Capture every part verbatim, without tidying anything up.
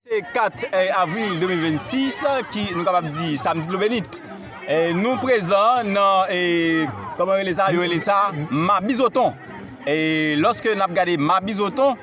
Se kat, eh, avril de mil vennsis, ki, nou kapab di, samdi dlo benit. Eh, nou prezan nan, eh, kòman yo rele sa? Yo rele sa Ma Bizoton. E lòske n ap gade Ma Bizoton,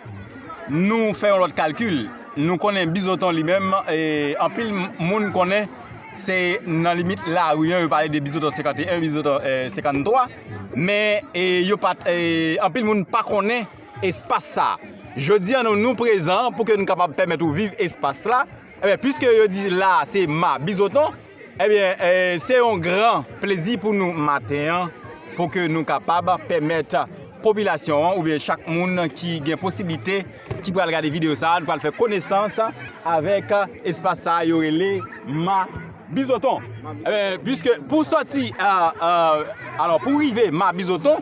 nou fè yon lòt kalkil. Nou konnen Bizoton li menm, eh, anpil m-, moun konnen se nan limit lari an, yo pale de Bizoton senkanteyen, Bizoton, eh, senkanntwa. Men, eh, yo pa t, eh, anpil moun pa konnen espas sa. Jodi a, nou, nou prezan pou ke nou kapab pèmèt ou viv espas la. Ebyen, piske yo di la, se Ma Bizoton, ebyen, eh, se yon gran plezi pou nou maten an, pou ke nou kapab pèmèt popilasyon an, oubyen chak moun ki gen posiblite, ki pral gade videyo sa, nou pral fè konesans avèk espas sa yo rele Ma Bizoton. Ebyen, piske pou sòti, eh, eh, alò, pou rive Ma Bizoton,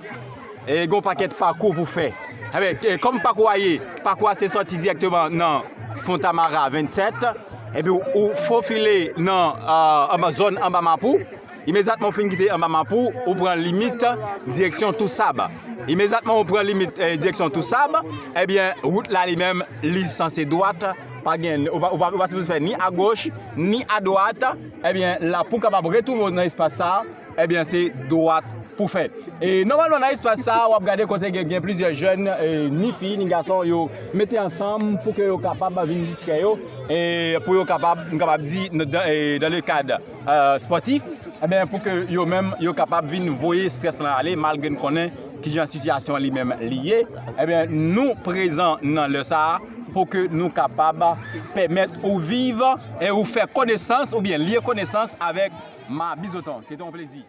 e gen yon pakèt pakou pou fè. Ebyen, ke, kòm pakou a ye, pakou a se sòti dirèkteman nan Fontamara vennsèt, epi ou, ou fofile nan, eh, anba zòn anba Mapou. Imedyatman ou fin kite anba Mapou, ou pran limit direksyon Tousab. Imedyatman ou pran limit, eh, direksyon Tousab, ebyen, wout la li menm, li sanse dwat, pa gen, ou pa, ou pa, ou pa sipoze fè ni agoch, ni adwat. Ebyen, la pou w kapab retwouve w nan espas sa, ebyen, se dwat pou fè. E nòmalman, nan espas sa, w ap gade kote gen, gen plizyè jèn, e, ni fi, ni gason, yo mete ansanm pou ke yo kapab vin distrè yo, e pou yo kapab, m kapab di, nan, e, dans le cadre, e, sportif, ebyen, pou ke yo menm, yo kapab vin voye estrès lan ale, malgre n konnen kijan sitiyasyon an li menm li ye. Ebyen, nou prezan nan lè sa a pou ke nou kapab pèmèt ou viv e ou fè konesans oubyen lye konesans avèk Ma Bizoton. Se te yon plezi.